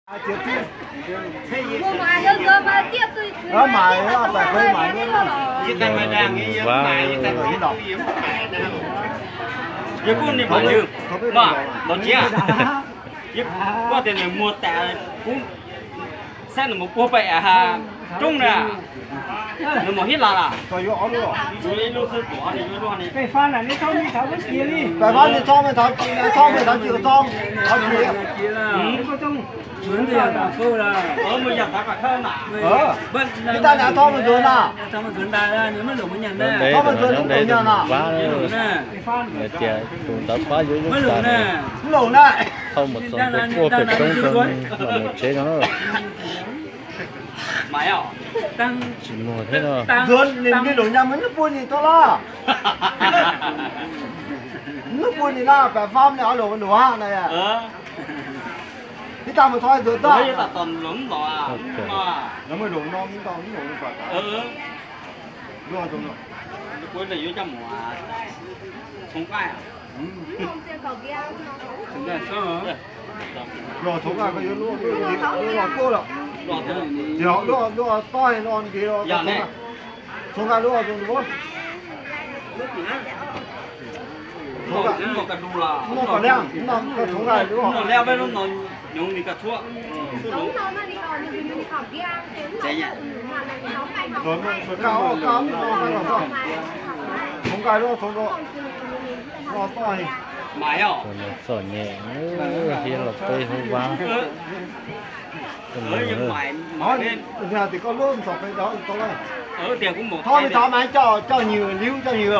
Yog kuj niag pom lwg mas los tsiab, kuj tias nws muag tas kuv saib nws mus puag pem roob na, nws mus hib las lawm. Pais fab nws txhob me thov, txhob me thov tsis txhob, thov tsis. Ib tag nws thov mus ntxuav na, thov mus ntxuav nws lub nyam na, tias tus ntawd pab yuav ib lub tas, thauj mus txog ntua puag pem roob rau mam mus tsev no. Tsis muag thiab no. Ntxuav nws lub nyam mas nws puag nim tau lawm. Nws puag nim na, pais fab nws ob lus lus na. Ib tag mus thov ntxuav tag. Los txhoov nqaij koj yuav luaj, luaj tuaj lawm. Yog luaj, luaj toj no nti los txhoov nqaij. Txhoov nqaij luaj zoo luaj. Txhoov nqaij, no koj leej, no koj txhoov nqaij luaj. Txhoov nqaij luaj, txhoov nqaij, no toj. Txom nyem, thiab los peb hauv vab. Tias koj lub ntxov peb dov tau lawm. Thov li thov mas coj, coj nywg, Liub coj nywg.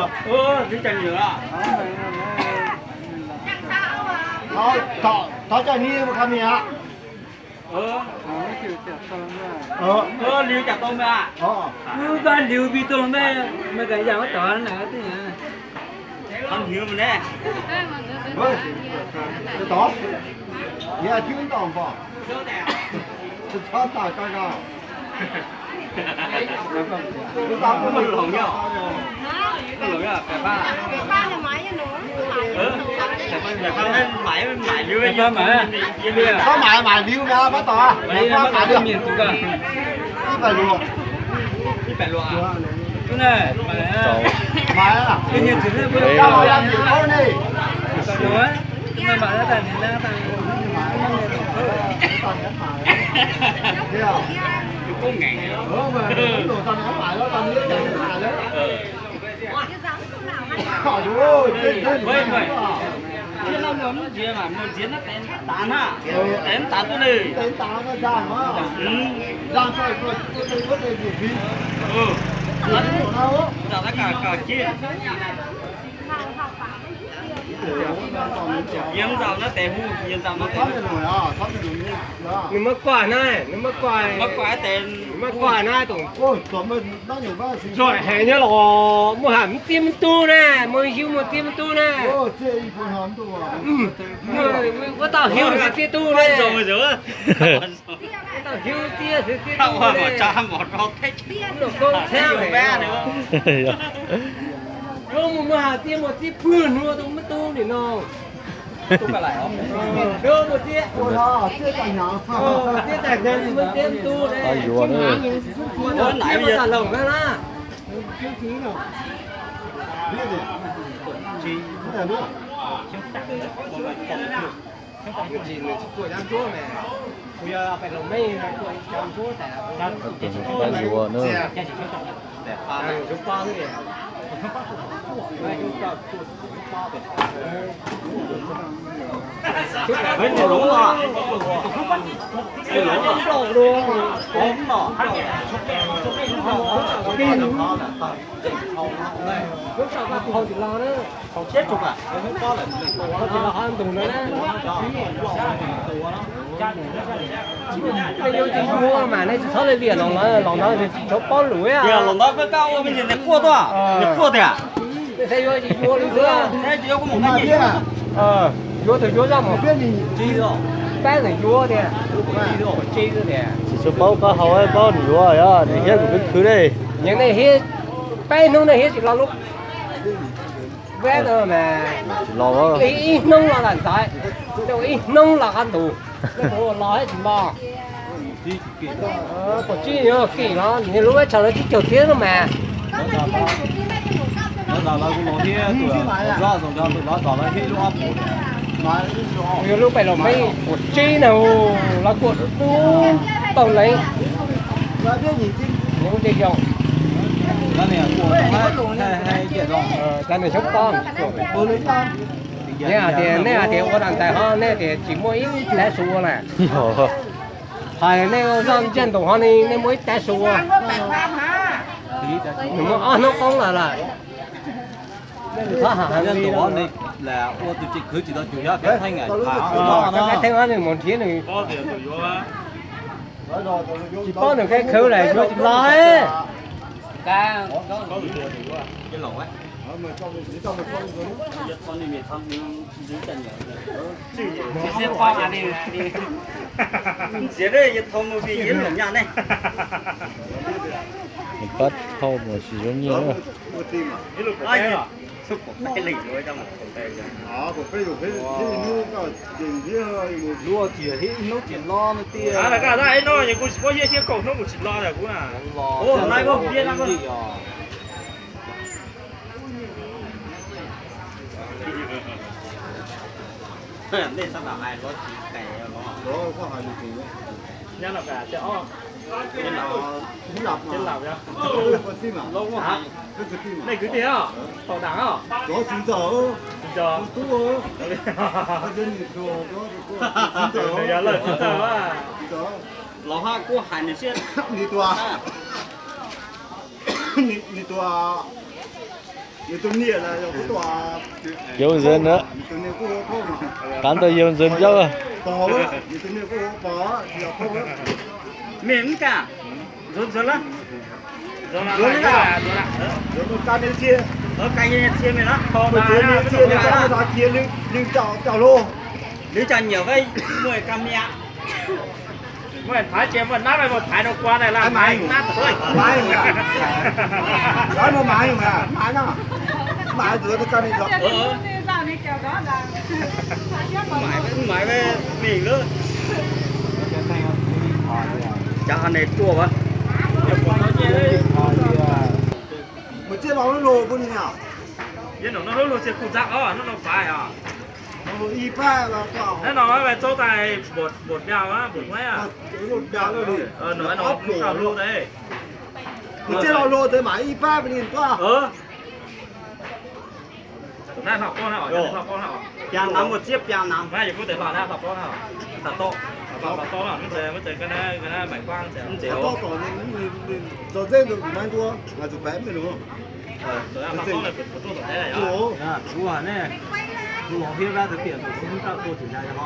Thov coj nywg mus qhov mias. Liub cas tau me, wb koj Liub pib tuaj me, me ka yam ua tod na. Thov nywg mus ne. Tod, yog tib ntau npog, txhob tas koj ko. Koj mam, mam Liub na, pab tod, mam Liub. Ib pais luas. Ib pais luas. Mam, mam, Yawg ntxaus na tes hu, yawg ntxaus na tes hu. Nws muab kuaj na, nws muab kuaj, nws muab kuaj na tus. Txom heev nyob los muaj ham txiab me tub na, muaj yug muaj txiab me tub na. Ua tau hiu txiab tub na. Tau hiu txiab txiab tub na. Koob txhiab, koob mus muaj ham txiab muaj txiab pwg hnub tus me tub nim no. Tub muaj txiab, txiab tag hnyag muaj txiab tub na. Tsis muaj tag loos na na. Tus no pab yuav na. Yuav tsis yuav mas nej tsis txhob li liam los, los ntawd tsis tshua paub lus. Los ntawd koj ua me ntsis quaj tuaj, quaj tiag. Yuav tsis yuav li xwb. Yuav tus yuav zaj mus pab nws yuav tiag. Tsis tshua paub qab hau, paub nws yuav, nws hiab kuv peb khwv dej. Yeej nej hiab, peb hnub nej hiab tsis los lub vaj no mas. Tsis los, ib hnub los lam ntxaiv, ib hnub los qab ntus. Los tsis mos. Puas tsib yog kim los niag lub ib tsam lawv tsib caug thiab no mas. Yog lub pais los peb puas tsib na, los kuaj dub tau leev. Ub, tej yog cov niag xyoob pob. Nej hais tias, nej hais tias ua dam ntxais ho nej tias tsis muaj ib tab su ua lawm. Hais nej zoj ntsej ntoos ho ne, nej muaj ib tab su ua. Nws muaj ob hnub qoob lawm lawm. Ua tus tseem khwv tsis tau cuag yog Kab Theej, Kab Theej nws mus nrhiav nws. Tsis paub nws kab khwv lawm yuav tsis los. Pab thauj mus tsis zoo nyiaj. Lub tias ib hnub tsis los no tiag. Nej tab tom hais los tsis cais los. Nej kwv tij os, txiv ntxawm, txiv ntxawm, yog lawm txiv ntxawm. Los haj kuj hais nws siab. Nws tus, nws tus, nws tus niam, yog tus, yau ntxawm na, tus niam kuj ua pab, tav ntawd yau ntxawm ncauj. Pog, nws tus niam kuj ua pog, tsis yog pog. Mej mub kas, ntxawm ntxawm lawm. Ntxawm li, ntxawm mus kas niag txhia, kas niag txhia mej na, mus txiav niag txhia, niag txhia mus txiav lwm, lwm caum, caum lug. Lwm caum nyiam muaj kas mias. Muaj thaiv ces muaj nab, muaj thaiv no kua na, lam thaiv nab. Maiv, maiv, maiv, maiv, maiv lub. Cas ha ne tuaj a. Mus txiav los lub lug pub ni. Yog no lub lug txiav kuj txab os, no no faiv os. Ib pab, no txob tais npaum npaum dau, npaum huab. No no lub tau lub tais. Mus txiav los lug tes mas ib pab pub ni tuaj. Pia nam mus txiav pia nam. Txog ntxeb ntawd kuv mam ntua, mas tus pem me lus. Kuv ne, kuv los thiab Vab Txwv Tiam tus xyoob raj tuaj tsis nag yog no.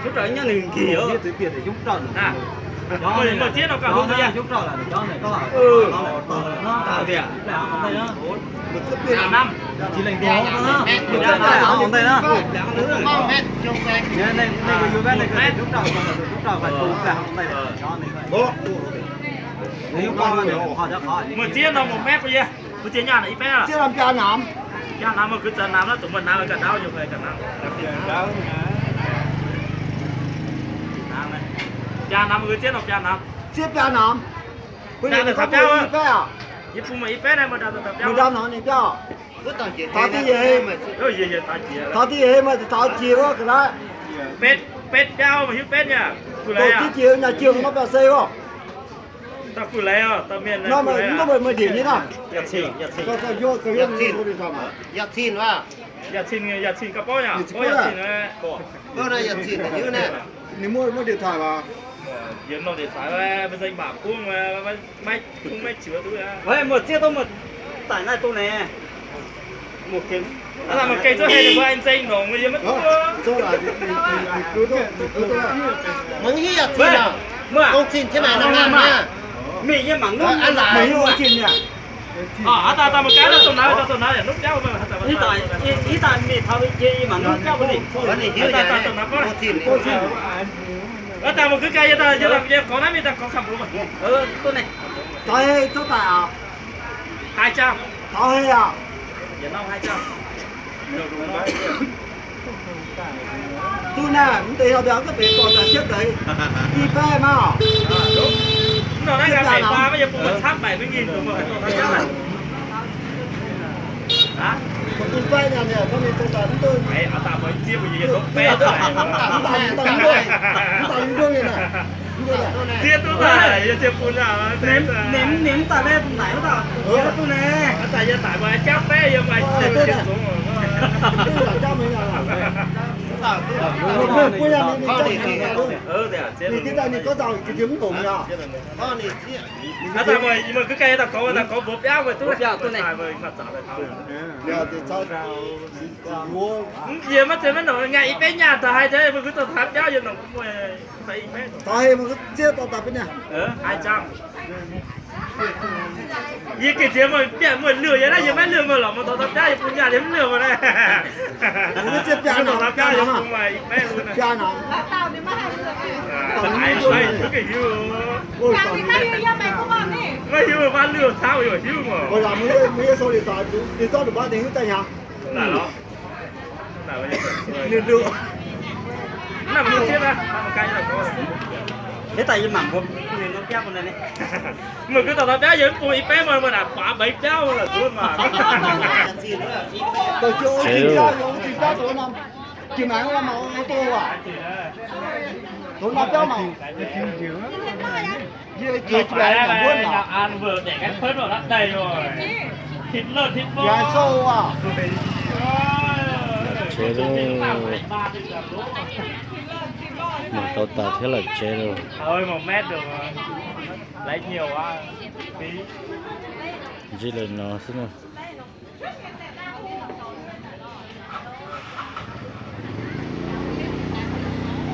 Xyoob raj nyob nws nkig thiab Txwv Tiam tus xyoob raj. Cov txiab no kaj hlub xyoob raj lawm cov ne. Tias tsis leej twg tsis leej twg ntawd na. Nej, nej yuav Vab, nej xyoob raj, xyoob raj tus ntawd cov ne. Mus txiab no mus meb puas yog? Kuv txiav nyaj na ib peb. Txiav pia nam. Pia nam mas kwv txawv nam na, tus muaj nam ka dab nyuag ka nam. Pia nam mas kwv txiab no pia nam. Txiav pia nam. Ib peb, ib peb na, mus da no ni pia. Thov tij yawm he, thov tij yawm he mas thov cia ua ka na. Peb, peb pia mas hiu peb na. Tij cia nyaj cia no pia se ua. Tau kws laiv os, tau mia no mas muaj mus dim ni na. Yaj txhij, yaj txhij koj paub yom, paub yaj txhij na. Nws muaj muaj điện thoại mas. Yog no điện thoại mas zeeg mam pub, maib pub maib tsis ua tub. Mus txiab tub mus taim nai tu ne. Mus kev txoj he nws ua ntxeeg no yog muab tub. Mej yeej mam nub. Ab, tas tas mus kab tau tus nav, tau tus nav yog nub cab. Ib tas mej thav ces mam nub cab ua li. Ab, tas mus kwv kab yog tas yog qhov nab mej tas qhov kham ua. Tau he txob tais as. Hai trăm. Tau he as. Tub na, nws tes yog tias koj pem tos tam siab tawm ib pab mas. Hnub no na, pem pas mas yog pus txhab pais me ntsis tus mas tau tau cab lawm. Tus paib no niam koj niam tau tas ntawd. Txiaj tub tas, yog txiaj pus na. Niam tas le ntais tau txiaj tub ne. Tas yog tas mas cab peb yog mas txiaj tub. Tus tib tas ni koj tau tus tsis muaj nqus yog. Mas kwv kais tas kov tas kov npuav plab mas tub. Yog mas txiaj mas no nqa ib peb nyaj tas hais tias mus kwv tau thab cab yog no kuv muaj. Tau he mus txiaj tau tas peb nyaj. Yog kev txiav mas piam muaj lwg yog na, yog peb lwg mas los mus tau thab cab yog kuv nyaj li lwg mas na. Txiaj piam no, piam no. Piam no. Mus yog sau li tas, li txob tus pab tes hwb tag nyag. Thiab tas yog mam npuav no piab mus ne. Mus kwv tau thab cab yog pus ib peb mas mas dam pav npaiv cab mas lam tub mas. Tsis mas mas tus no cab mas. Thib loj, thib loj. Tsev lawm. Mus tau tas thiab lawm tsev lawm. Ntsib lawm no xwb na.